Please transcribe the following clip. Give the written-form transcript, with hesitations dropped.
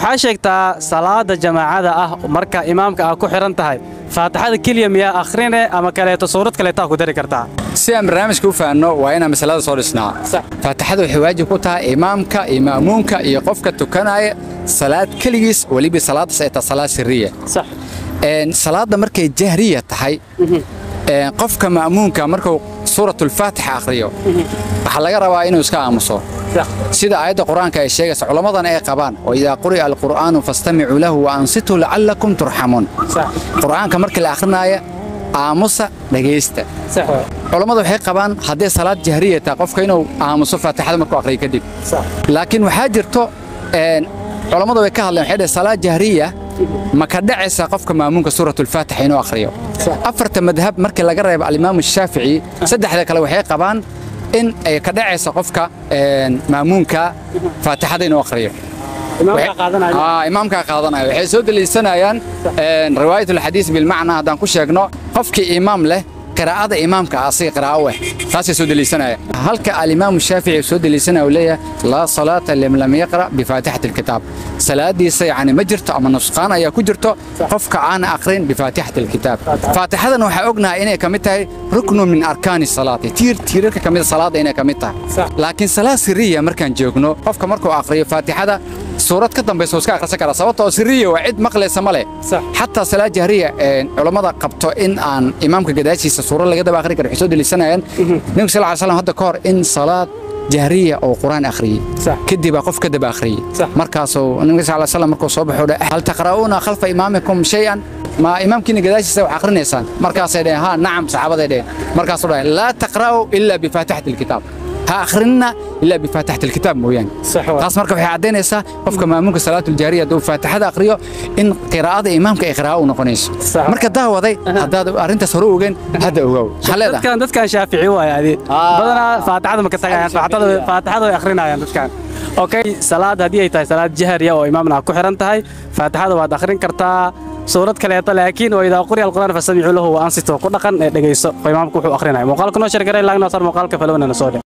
Waxaa sheegtaa salaada jamaacada ah marka imaamka aa ku xiran tahay, faatixada keliya miyaa akhrine ama kaleeto suurad kaleetaa ku dari kartaa? Si aan barnaamijka u fahanno waa inaan masalada soo dhisnaa. Faatixada waxay waajib ku tahay imaamka iyo ma'muumka iyo qofka tukanaya salaad keligiis, weliba salaadaas ay tahay salaad sirriya. Salaadda markay jahriya tahay, qofka ma'muumka markuu suuratulfaatixa akhriyo waxaa laga rabaa inuu iska aamuso, sida aayadda qur-aanka ay sheegaysa, culammadana ay qabaan oo idaa quri'a alqur'aanu fastamicuu lahu wa ansituu lacallakum turxamuun. Qur'aanka markii la akhrinaayo aamusa, dhegaysta. Culammadu waxay qabaan hadday salaad jahriya tahay qofka inuu aamuso faatixada markuu akhriyo kadib. Laakiin waxaa jirto culammadu way ka hadleen, waxay dhaheen salaad jahriya ma ka dhacaysa qofka maamuunka suuratulfaatixa inuu akhriyo? Afarta madhab markii laga reebo alimaamu shaafici, saddexda kale waxay qabaan in ay ka dhacaysa qofka maamuunka faatixada inuu akhriyo. Imaamkaa qaadanaya. Waxay soo deliishanayaan riwaayatulxadiis bilmacnaa, haddaan ku sheegno qofkii imaam leh qiraa'ada imaamka asiga qiraa'o weh, taasay soo deliishanaya. Halka alimaamu shaafici soo deliishanaya uu leeyahay laa salaata liman lam yaqra' bifaatixati alkitaab, salaadiisa yacni ma jirto ama nusqaan ayaa ku jirto qofka aan akhrin bifaatixati alkitaab. Faatixadana waxaa ognahay inay ka mid tahay ruknu min arkaani salaati, tiir tiirarka ka mid salaada inay ka mid tahay. Laakiin salaad siriya markaan joogno, qofka markuu akhriyo faatixada suurad ka dambaysa wuu iska akhrisan karaa, sababtoo siriya waa cid maqlaysa ma leh. Xataa salaad jahriya culammada qabto in aan imaamka gadaashiisa suurad laga daba akhri karo waxay soo deliishanayaan nabiga sal ly slam hadda ka hor in salaad jahriya oo qur'aan akhriyey kadib baa qof ka daba akhriyey. Markaasuu nabiga sal ly slam markuu soo baxo hal taqra'uuna khalfa imaamikum shay-an, ma imaamkiina gadaashiisa wax akhrinaysaan? Markaasay dhaheen haa nacam, saxaabaday dhaheen. Markaasuu dhahay laa taqra'u ilaa bifaatixati alkitaab, ha akhrinna ilaa bifaatixati alkitaab mooyaane. Taas marka waxay caddaynaysaa qofka maamuunka salaatuljaariya hadduu faatixada akhriyo in qiraa'ada imaamka ay qiraa'o u noqonayso. Marka daawaday, haddaad arrintaas hore ogeen hadda ogow. Maxaa leedahay? Dadkan shaafici waay, adi badanaa faatixada ma ka tagayaan, faatixada way akhrinayaan dadkan. Okay, salaad haddii ay tahay salaad jahriya oo imaamna ku xiran tahay, faatixada waad akhrin kartaa suurad kaleeto, laakiin wa idaa quriya alqur'aan fastamicuu lahu wa ansituu ku dhaqan ee dhegayso oo imaamku wuxuu akhrinaya. Muuqaalka noo sheergaray, laagna sar muuqaalka, falowna soo dhe.